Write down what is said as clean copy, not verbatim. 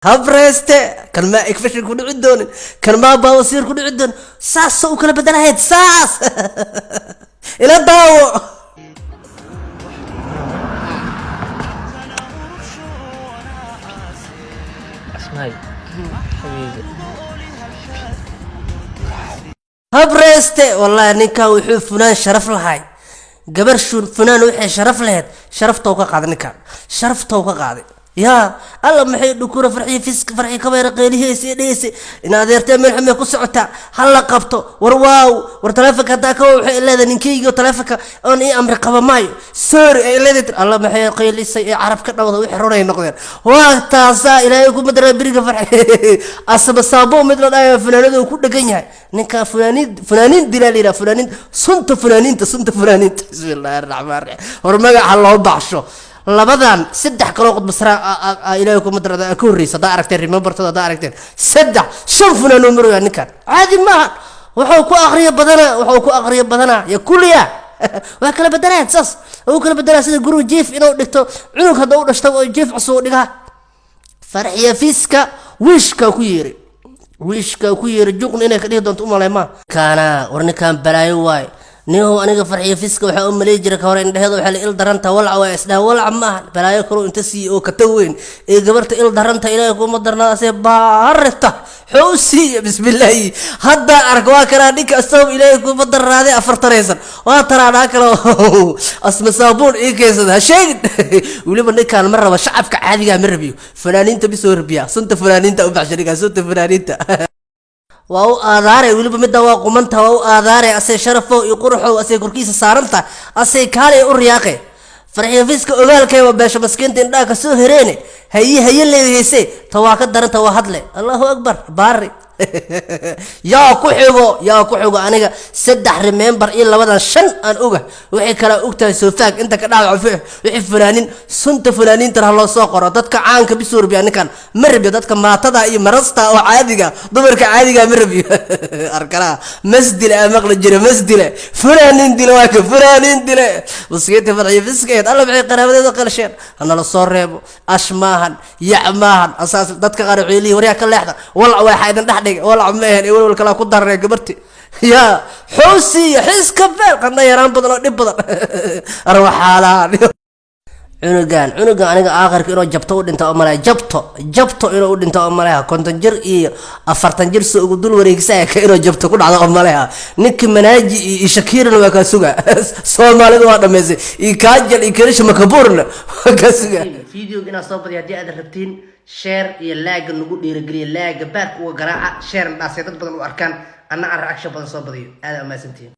Habreyste kan maa infection ku dhici doonin, kan maa baawasiir ku dhici doonin. Saasa u kala bedelahayd, saas ila daawo. Asmaay xabiibi. Habreyste, wallahi ninkan wuxuu funaan sharaf lahay gabar shun funaan waxay sharaf lahayd, sharaftou ka qaaday ninkan, sharaftou ka qaaday. Yaa Alla, maxay dhukura Farxiyo Fiska, Farxiyo Kabayra qeylihaysa iyo dhehaysa in adeertee meel xumay ku socotaa, ha la qabto. War waaw, war taleefonka haddaa ka waxay leedahay ninkeyga taleefonka oon ii amri qaba maayo, sorry ay leedahay. Alla, maxay qeylisay ee carab ka dhawda, wixii runay noqdeen. Waa taasaa Ilaahay kuma daraa beriga Farxi asaba saabo mid la dhahayo funaanada uu ku dhegan yahay ninka. Funaaniin, funaaniin dilaa la yidhaha, funaaniin, sunta funaaniinta, sunta funaaniinta. Bismillahi raxmaan raxiim. Hor magaca loo baxsho labadan, saddex kaloo qudbasraa Ilaahay kuma darada ka horreysa. Haddaa aragteen remembertada, haddaa aragteen saddex shan funaan oo maraya ninkan, caadi maaha. Wuxuu ku aqriyo badanaa, wuxuu ku aqriyo badanaa ya kulliya waa kala bedelaan, saas uu kala bedelaa, sida guriga jiif inuu dhigto cunug hadda u dhashto oo jiif cusub u dhigaa. Farxiya Fiska wiishka ku yeeri, wiishka ku yeeri, juqna inay ka dhihi doonto umalay ma kaana. War ninkan balaayo waay nihow. Aniga Farxiyo Fiska waxaa u malay jira ka hore indheheeda waxaa la il daranta, walca waa isdhaha, walca maaha, balaayo kaloo inta siiye oo kata weyn ee gabarta il daranta. Ilaahay kuma darnaada asee baarita xoo siiya. Bismillaahi, hadda ark waa kanaa ninka asagoo Ilaahay kuma darnaaday afartanaysan waa taraanaa kale asma saabuun ii keensada. Ha sheegin weliba ninkaan ma raba shacabka caadigaa, ma rabiyo fanaaniinta, bisoo rabiya sunta fanaaniinta u baxsha ninkaan, sunta fanaaniinta waa u aadaare. Weliba midda waa qumanta, waa u aadaare asay sharafow iyo quruxow, asay korkiisa saaranta, asay kaalay u riyaaqe. Farxiyo Fiska ogaalkay waa beesha maskiinta indhaha kasoo hereene, haye haye leedahayse, ta waa ka daranta, waa hadle. Allahu akbar, baari yaa ku xigo, yaa ku xigo. Aniga saddex remember iyo labadan shan aan oga, waxay kala ogtahay soofaag inta ka dhaawac. Wixii fanaanin, sunta fanaaniintana ha loo soo qoro. Dadka caanka bisoo rabiya ninkan, ma rabiyo dadka maatada iyo marasta oo caadiga, dumarka caadiga ma rabiyo. Arkalaha masdile aa maqli jira, masdile fanaanin dile, waa ka fanaanin dile maskiinta Farxiyo Fiskeed. Alla, maxay qaraabadeeda qalsheen, hanala soo reebo. Ash maahan, yac maahan asaas. Dadka qaar waxay leeyihin waryaa ka leexda, walc waxaa idin dhex dhigay, walc ma ahan ee walwal kalaa ku dararee gabarti. Yaa xoosi xiska beel qandha yaraan badan oo dhib badan arwaxaalahan. Cunugan, cunugan aniga aakhirka inuu jabto u dhinta oo malaya, jabto, jabto inuu u dhinto oo malaya. 50 jir iyo 40 jir soo ugu dul wareegsaya ka inuu jabto ku dhacdo oo malaya. Ninka Manaaji iyo Shakiirna waa kaa suga, Soomaalida waa dhamaysay, iyo Kaajal iyo Karishma Kabuurna waa kaa suga. Videoga inaad soo badiyo haddii aad rabtiin, share iyo like-ga nagu dhiirigeliya, like-ga baarka uga garaaca, share dhaasay dad badan u arkaan, anna aan reaction badan soo badiyo. Aad amaasantihiin.